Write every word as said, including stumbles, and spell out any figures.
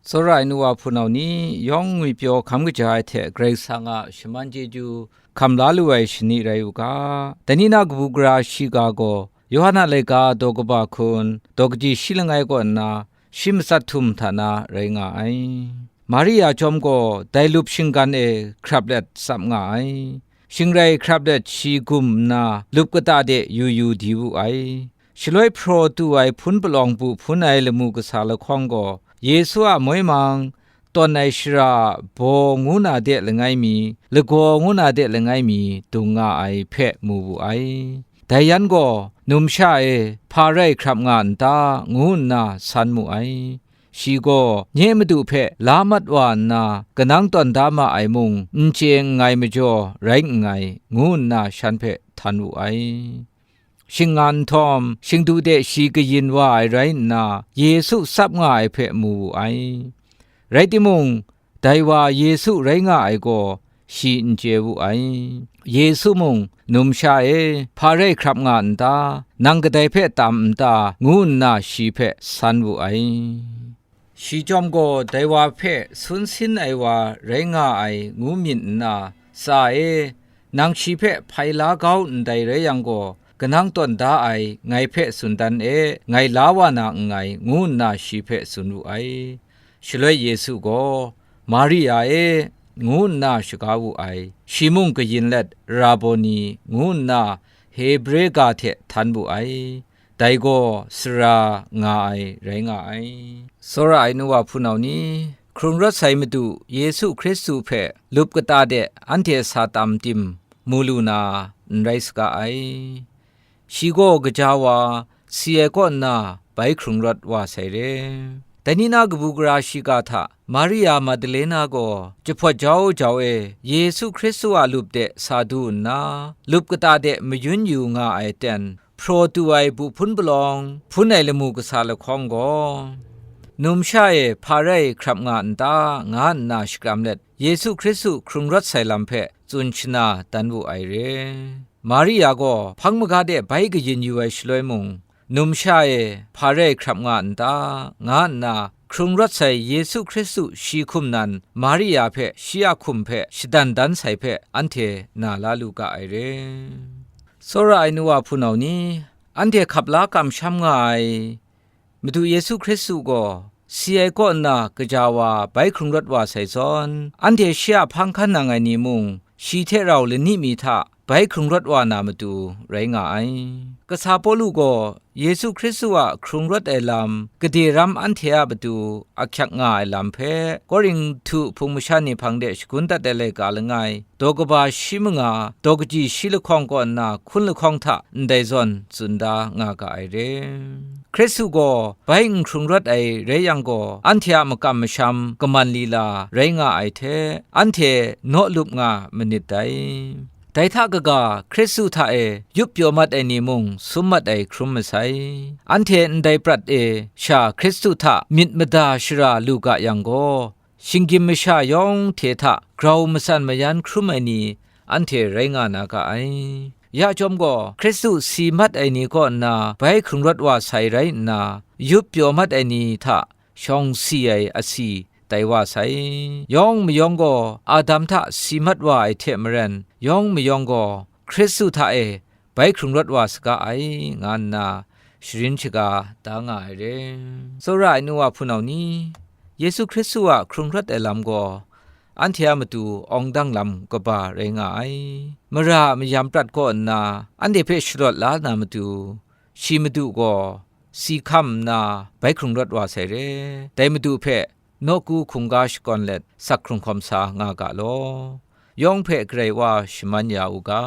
Tsawra ai nu wa hpunau ni, yawng ngwipyaw hkam kaja ai hte Karai Kasang a shaman chyeju hkam la lu ai shani rai u ga. Dai ni na kabu gara shiga gaw, Yawhan a laika daw kaba hkun, daw kaji shi langai kaw nna, shi matsat htum hta na rai nga ai. Maria chyawm gaw dai lup shinggan e hkrap let tsap nga ai. Shing rai hkrap let shi gum nna lup kata de yu yu di wu ai. Shaloi hpraw tu ai hpun palawng bu hpun ai lamu kasa lahkawng gaw, Yesu a moi mang, tawn ai shara a baw ngu na de langai mi, lagaw ngu na de langai mi dung nga ai hpe mu wu ai. Dai yan gaw, numsha e hpa rai hkrap nga n ta, ngu nna san mu ai. Shi gaw nye Madu hpe la mat wa nna, kanang tawn da ma ai mung n chye nngai majaw rai nngai, ngu nna shan hpe htan wu ai. Shing nga nhtawm, shingdu de shi kayin wa ai rai nna, Yesu tsap nga ai hpe mu wu ai. Rai timung, dai wa Yesu rai nga ai gaw, shi n chye wu ai. Yesu mung, "Numsha e, hpa rai hkrap nga n ta? Nang kadai hpe tam n ta?" ngu nna shi hpe san wu ai. Shi chyawm gaw dai wa hpe sun sin ai wa rai nga ai ngu myit nna, "Tsa e, nang shi hpe hpai la kau ndai rai yang gaw, kanang tawn da ai ngai hpe tsun dan e, ngai la wa na nngai," ngu nna shi hpe tsun wu ai. Shaloi Yesu gaw, "Maria e," ngu nna shaga wu ai. Shi mung kayin let, "Raboni," ngu nna Hebre ga hte htan wu ai. Dai gaw sara nga ai rai nga ai. Tsawra ai nu wa hpunau ni, hkrung rawt sai Madu Yesu Hkristu hpe lup kata de anhte sa tam tim mu lu na n rai saga ai. Shi gaw gaja wa, si ai kaw nna bai hkrung rawt wa sai re. Dai ni na kabu gara shiga hta Maria Magdalena gaw jahpawt jau jau e Yesu Hkristu a lup de sa du nna, lup kata de mayun yu nga ai aten, hpraw tu ai bu hpun palawng, hpun ai lamu kasa lahkawng gaw, "Numsha e hpa rai hkrap nga n ta?" nga nna shakram let, Yesu Hkristu hkrung rawt sai lam hpe tsun shana dan wu ai re. Maria gaw hpang maga de bai kayin yu ai shaloi mung, "Numsha e hpa rai hkrap nga n ta?" nga nna hkrung rawt sai Yesu Hkristu shi hkum nan Maria hpe shi a hkum hpe shadan dan sai hpe anhte na la lu ga ai re. Tsawra ai nu wa hpunau ni, anhte hkap la kamsham nga ai Madu Yesu Hkristu gaw si ai kaw nna gaja wa bai hkrung rawt wa sai zawn, anhte shi a hpang hkan nang ai ni mung, shi hte rau lani mi hta bai hkrung rawt wa na matu rai nga ai. Kasa Pawlu gaw Yesu Hkristu a hkrung rawt ai lam, gade ram anhte a matu ahkyak nga ai lam hpe, Korinhtu hpung masha ni hpang de shagun dat ai laika langai, daw kaba shi manga, daw kaji shi lahkawng kaw nna hkun lahkawng hta ndai zawn tsun da nga ga ai re. Hkristu gaw bai n hkrung rawt ai rai yang gaw, anhte a makam masham kaman lila rai nga ai hte, anhte naw lup nga manit dai. Dai hta kaga, Hkristu hta e yup pyaw mat ai ni mung sum mat ai hkrum masai. Anhte ndai prat e sha Hkristu hta myit mada shara lu ga yang gaw, shinggyim masha yawng hte hta grau matsan mayan hkrum ai ni anhte rai nga na ga ai. Ya chyawm gaw, Hkristu si mat ai ni kaw nna bai hkrung rawt wa sai rai nna, yup pyaw mat ai ni hta shawng si ai asi tai wa sai. Yawng mayawng gaw Adam hta si mat wa ai hte maren, yawng mayawng gaw Hkristu hta e bai hkrung rawt wa saga ai, nga nna sharin shaga da nga ai re. Tsawra ai nu wa hpunau ni, Yesu Hkristu a hkrung rawt ai lam gaw anhte a matu awng dang lam kaba rai nga ai. Mara a mayam prat kaw nna anhte hpe shalawt la na matu, shi Madu gaw si hkam nna bai hkrung rawt wa sai re. Dai Madu hpe nawku hkungga shakawn let sak hkrung hkawm sa nga ga law, yawng hpe Karai Wa shaman ya u ga.